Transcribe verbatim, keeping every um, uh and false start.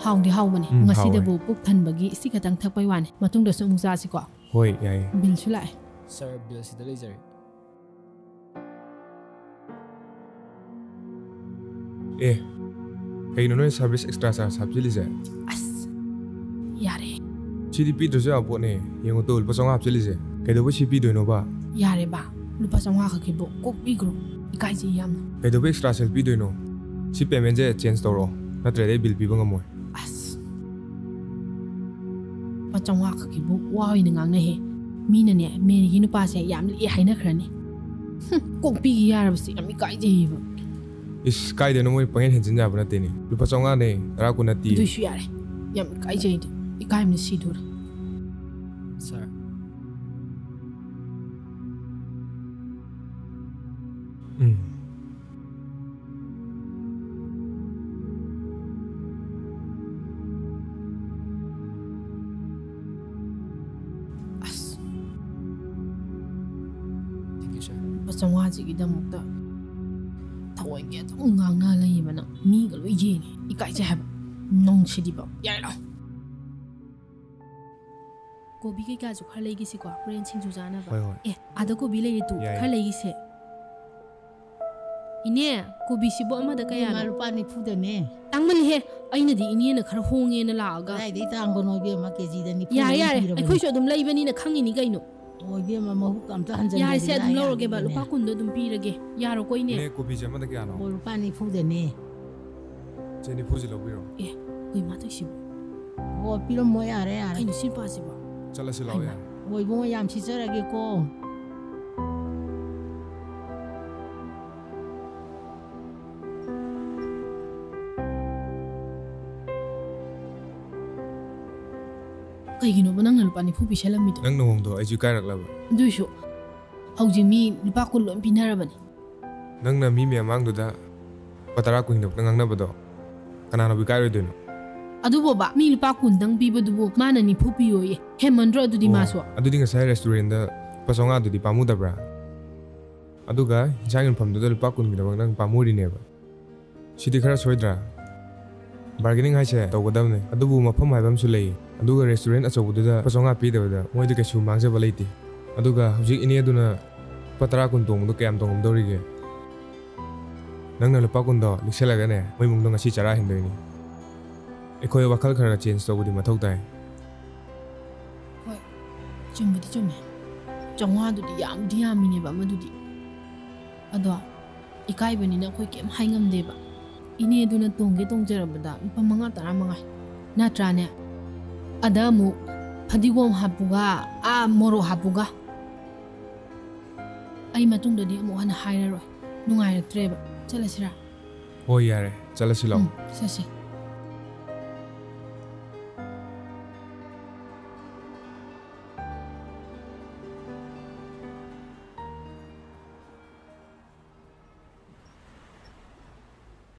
ꯍꯥꯎꯗꯤ ꯍꯥꯎꯕꯅꯦ꯫ ꯎꯝ, ꯉꯁꯤꯗꯕꯨ ꯍꯥꯎꯋꯦ꯫ ꯄꯨꯛ ꯊꯟꯕꯒꯤ ꯁꯤ ꯈꯛꯇꯪ ꯊꯛꯄꯩ ꯋꯥꯅꯤ꯫ ꯃꯇꯨꯡꯗꯁꯨ ꯑꯃꯨꯛ ꯆꯥꯁꯤꯀꯣ꯫ ꯍꯣꯏ, ꯌꯥꯏꯌꯦ꯫ ꯕꯤꯜꯁꯨ ꯂꯥꯛꯑꯦ꯫ ꯁꯥꯔ, ꯕꯤꯜ ꯁꯤꯗ ꯂꯩꯖꯔꯦ꯫ ꯑꯦ, ꯀꯩꯅꯣ ꯅꯣꯏ service extra charge ꯍꯥꯞꯆꯤꯜꯂꯤꯁꯦ? ꯑꯁ, ꯌꯥꯔꯦ꯫ ꯁꯤꯗꯤ ꯄꯤꯗ꯭ꯔꯁꯨ ꯌꯥꯕ ꯄꯣꯠꯅꯦ꯫ ꯌꯦꯡꯉꯣ ꯇꯨ, ꯂꯨꯄꯥ ꯆꯥꯝꯃꯉꯥ ꯍꯥꯞꯆꯤꯜꯂꯤꯁꯦ꯫ ꯀꯩꯗꯧꯕꯩ ꯁꯤ ꯄꯤꯗꯣꯏꯅꯣꯕ? ꯌꯥꯔꯦ ꯕꯥ, ꯂꯨꯄꯥ ꯆꯥꯝꯃꯉꯥ ꯈꯛꯀꯤꯕꯨ ꯀꯣꯛ ꯄꯤꯈ꯭ꯔꯣ꯫ ꯏꯀꯥꯏꯖꯩ ꯌꯥꯝꯅ꯫ ꯀꯩꯗꯧꯕꯩ extra sale ꯄꯤꯗꯣꯏꯅꯣ? ꯁꯤ paymentꯁꯦ change ꯇꯧꯔꯣ, ꯅꯠꯇ꯭ꯔꯗꯤ ꯑꯩ ꯕꯤꯜ ꯄꯤꯕ ꯉꯝꯃꯣꯏ꯫ ꯑꯁ, ꯂꯨꯄꯥ ꯆꯥꯝꯃꯉꯥ ꯈꯛꯀꯤꯕꯨ ꯋꯥ ꯑꯣꯏꯅ ꯉꯥꯡꯅꯩꯍꯦ꯫ ꯃꯤꯅꯅꯦ, ꯃꯦꯔꯤꯒꯤ ꯅꯨꯄꯥꯁꯦ ꯌꯥꯝ ꯂꯤꯛꯑꯦ ꯍꯥꯏꯅꯈ꯭ꯔꯅꯤ꯫ ꯍꯨꯝ, ꯀꯣꯛ ꯄꯤꯒꯦ ꯌꯥꯔꯕꯁꯦ ꯌꯥꯝ ꯏꯀꯥꯏꯖꯩꯌꯦꯕ꯫ ꯏꯁ, ꯀꯥꯏꯗꯩꯅꯣ, ꯃꯣꯏ ꯄꯪꯍꯦꯟ ꯍꯦꯟꯖꯤꯟ ꯌꯥꯕ ꯅꯠꯇꯦꯅꯦ꯫ ꯂꯨꯄꯥ ꯆꯥꯝꯃꯉꯥꯅꯦ, ꯇꯔꯥ ꯀꯨꯟ ꯅꯠꯇꯦ꯫ ꯑꯗꯨꯏꯁꯨ ꯌꯥꯔꯦ, ꯌꯥꯝ ꯏꯀꯥꯏꯖꯩꯗ, ꯏꯀꯥꯏꯕꯅ ꯁꯤꯗꯣꯔꯦ꯫ ꯁꯥꯔ꯫ ꯎꯝ꯫ ꯑꯁ꯫ Thank you, sir. ꯂꯨꯄꯥ ꯆꯥꯝꯃꯉꯥꯁꯤꯒꯤꯗꯃꯛꯇ ꯊꯑꯣꯏꯒꯤ ꯑꯗꯨꯝ ꯉꯥꯡꯅ ꯂꯩꯌꯦꯕ ꯅꯪ꯫ ꯃꯤꯒ ꯂꯣꯏ ꯌꯦꯡꯉꯦ꯫ ꯏꯀꯥꯏꯖꯩ ꯍꯥꯏꯕ꯫ ꯅꯪꯁꯤꯗꯤꯕ꯫ ꯌꯥꯔꯦ ꯂꯥꯎ꯫ ꯀꯣꯕꯤ ꯀꯩꯀꯥꯁꯨ ꯈꯔ ꯂꯩꯒꯤꯁꯤꯀꯣ, ꯍꯣꯔꯦꯟ ꯁꯤꯡꯖꯨ ꯆꯥꯅꯕ꯫ ꯍꯣꯏ, ꯍꯣꯏ꯫ ꯑꯦ, ꯑꯥꯗ ꯀꯣꯕꯤ ꯂꯩꯔꯦ ꯇꯨ, ꯌꯥꯏꯌꯦ꯫ ꯈꯔ ꯂꯩꯒꯤꯁꯦ꯫ ꯏꯅꯦ, ꯀꯣꯕꯤꯁꯤꯕꯨ ꯑꯃꯗ ꯀꯌꯥꯅꯣ? ꯏꯃꯥ, ꯂꯨꯄꯥ ꯅꯤꯐꯨꯗꯅꯦ꯫ ꯇꯥꯡꯃꯜꯂꯤꯍꯦ, ꯑꯩꯅꯗꯤ ꯏꯅꯦꯅ ꯈꯔ ꯍꯣꯡꯉꯦꯅ ꯂꯥꯛꯑꯒ꯫ ꯀꯗꯥꯏꯗꯩ ꯇꯥꯡꯕꯅꯣ ꯏꯕꯦꯝꯃ, ꯀꯦꯖꯤꯗ ꯅꯤꯐꯨ ꯌꯥꯔꯦ, ꯂꯣꯏ ꯌꯥꯔꯦ, ꯄꯤꯔꯕꯅꯦ꯫ ꯑꯩꯈꯣꯏꯁꯨ ꯑꯗꯨꯝ ꯂꯩꯕꯅꯤꯅ ꯈꯪꯉꯤꯅꯤ ꯀꯩꯅꯣ꯫ ꯑꯣ, ꯏꯕꯦꯝꯃ, ꯃꯍꯨꯠ ꯑꯝꯇ ꯍꯟꯖꯟꯗꯕꯤꯗ ꯌꯥꯔꯦꯁꯦ, ꯑꯗꯨꯝ ꯂꯧꯔꯒꯦꯕ, ꯌꯥꯔꯕꯅꯦ꯫ ꯂꯨꯄꯥ ꯀꯨꯟꯗꯣ ꯑꯗꯨꯝ ꯄꯤꯔꯒꯦ꯫ ꯌꯥꯔꯣꯀꯣ, ꯏꯅꯦ? ꯏꯅꯦ, ꯀꯣꯕꯤꯁꯦ ꯑꯃꯗ ꯀꯌꯥꯅꯣ? ꯑꯣ, ꯂꯨꯄꯥ ꯅꯤꯐꯨꯗꯅꯦ꯫ ꯆꯦ, ꯅꯤꯐꯨꯁꯦ ꯂꯧꯕꯤꯔꯣ꯫ ꯑꯦ, ꯀꯩ ꯃꯥ ꯇꯧꯏꯁꯤꯕꯣ? ꯑꯣ, ꯄꯤꯔꯝꯃꯣ, ꯌꯥꯔꯦ, ꯌꯥꯔꯦ꯫ ꯀꯩꯅꯣ ꯁꯤ ꯅꯨꯄꯥꯁꯤꯕꯣ? ꯆꯠꯂꯁꯤ ꯂꯥꯛꯑꯣ, ꯍꯩꯃꯥ꯫ ꯌꯥꯔꯦ꯫ ꯑꯣ, ꯏꯕꯨꯡꯉꯣ, ꯌꯥꯝ ꯁꯤꯠꯆꯔꯒꯦꯀꯣ꯫ ꯀꯩꯒꯤꯅꯣꯕ ꯅꯪꯅ ꯂꯨꯄꯥ ꯅꯤꯐꯨ ꯄꯤꯁꯜꯂꯝꯃꯤꯗꯣ? ꯅꯪ ꯅꯍꯣꯡꯗꯣ ꯑꯩꯁꯨ ꯏꯀꯥꯏꯔꯛꯂꯕ꯫ ꯑꯗꯨꯏꯁꯨ ꯍꯧꯖꯤꯛ ꯃꯤ ꯂꯨꯄꯥ ꯀꯨꯟ ꯂꯣꯏ ꯄꯤꯅꯔꯕꯅꯤ꯫ ꯅꯪꯅ ꯃꯤ ꯃꯌꯥꯝ ꯃꯥꯡꯗꯨꯗ ꯂꯨꯄꯥ ꯇꯔꯥ ꯀꯨꯟꯒꯤꯗꯃꯛꯇ ꯉꯥꯡꯅꯕꯗꯣ ꯀꯅꯥꯅꯕꯨ ꯏꯀꯥꯏꯔꯣꯏꯗꯣꯏꯅꯣ? ꯑꯗꯨꯕꯣꯕ, ꯃꯤ ꯂꯨꯄꯥ ꯀꯨꯟꯗꯪ ꯄꯤꯕꯗꯨꯕꯨ ꯃꯥꯅ ꯅꯤꯐꯨ ꯄꯤꯌꯣꯌꯦ꯫ ꯍꯦꯟꯃꯟꯗ꯭ꯔꯣ ꯑꯗꯨꯗꯤ ꯑꯣ, ꯃꯥꯁꯨ? ꯑꯗꯨꯗꯤ ꯉꯁꯥꯏ restaurantꯗ ꯂꯨꯄꯥ ꯆꯥꯝꯃꯉꯥꯗꯨꯗꯤ ꯄꯥꯝꯃꯨꯗꯕ꯭ꯔꯥ? ꯑꯗꯨꯒ ꯏꯟꯁꯥꯡ ꯌꯣꯟꯐꯝꯗꯨꯗ ꯂꯨꯄꯥ ꯀꯨꯟꯒꯤꯗꯃꯛ ꯅꯪ ꯄꯥꯝꯃꯨꯔꯤꯅꯦꯕ꯫ ꯁꯤꯗꯤ ꯈꯔ ꯁꯣꯏꯗ꯭ꯔꯥ? ꯕꯥꯔꯒꯦꯅꯤꯡ ꯍꯥꯏꯁꯦ ꯇꯧꯒꯗꯕꯅꯦ, ꯑꯗꯨꯕꯨ ꯃꯐꯝ ꯍꯥꯏꯕ ꯑꯃꯁꯨ ꯂꯩ꯫ ꯑꯗꯨꯒ ꯔꯦꯁꯇꯨꯔꯦꯟ ꯑꯆꯧꯕꯗꯨꯗ ꯂꯨꯄꯥ ꯆꯥꯝꯃꯉꯥ ꯄꯤꯗꯕꯗ ꯃꯣꯏꯗ ꯀꯩꯁꯨ ꯃꯥꯡꯖꯕ ꯂꯩꯇꯦ꯫ ꯑꯗꯨꯒ ꯍꯧꯖꯤꯛ ꯏꯅꯦꯗꯨꯅ ꯂꯨꯄꯥ ꯇꯔꯥ ꯀꯨꯟ ꯇꯣꯡꯕꯗꯣ ꯀꯌꯥꯝ ꯇꯣꯡꯉꯝꯗꯧꯔꯤꯒꯦ? ꯅꯪꯅ ꯂꯨꯄꯥ ꯀꯨꯟꯗꯣ ꯂꯤꯛꯁꯜꯂꯒꯅꯦ, ꯃꯣꯏ ꯏꯃꯨꯡꯗꯣ ꯉꯁꯤ ꯆꯔꯥ ꯍꯦꯟꯗꯣꯏꯅꯤ꯫ ꯑꯩꯈꯣꯏ ꯋꯥꯈꯜ ꯈꯔ ꯈꯔ ꯆꯦꯟꯖ ꯇꯧꯕꯗꯤ ꯃꯊꯧ ꯇꯥꯏ꯫ ꯍꯣꯏ, ꯆꯨꯝꯕꯗꯤ ꯆꯨꯝꯃꯦ꯫ ꯆꯥꯝꯃꯉꯥꯗꯨꯗꯤ ꯌꯥꯝꯗꯤ ꯌꯥꯝꯃꯤꯅꯦꯕ ꯑꯃꯗꯨꯗꯤ꯫ ꯑꯗꯣ ꯏꯀꯥꯏꯕꯅꯤꯅ ꯑꯩꯈꯣꯏ ꯀꯩꯝ ꯍꯥꯏ ꯉꯝꯗꯦꯕ꯫ ꯏꯅꯦꯗꯨꯅ ꯇꯣꯡꯒꯦ ꯇꯣꯡꯖꯔꯕꯗ ꯂꯨꯄꯥ ꯃꯉꯥ ꯇꯔꯥ ꯃꯉꯥꯏ, ꯅꯠꯇ꯭ꯔꯥꯅꯦ? ꯑꯗ ꯑꯃꯨꯛ ꯐꯗꯤꯒꯣꯝ ꯍꯥꯞꯄꯨꯒ, ꯑꯥ, ꯃꯣꯔꯣꯛ ꯍꯥꯞꯄꯨꯒ꯫ ꯑꯩ ꯃꯇꯨꯡꯗꯗꯤ ꯑꯃꯨꯛ ꯍꯟꯅ ꯍꯥꯏꯔꯔꯣꯏ꯫ ꯅꯨꯡꯉꯥꯏꯔꯛꯇ꯭ꯔꯦꯕ꯫ ꯆꯠꯂꯁꯤꯔꯥ? ꯍꯣꯏ, ꯌꯥꯔꯦ, ꯆꯠꯂꯁꯤ ꯂꯥꯛꯑꯣ꯫ ꯎꯝ, ꯆꯠꯁꯤ꯫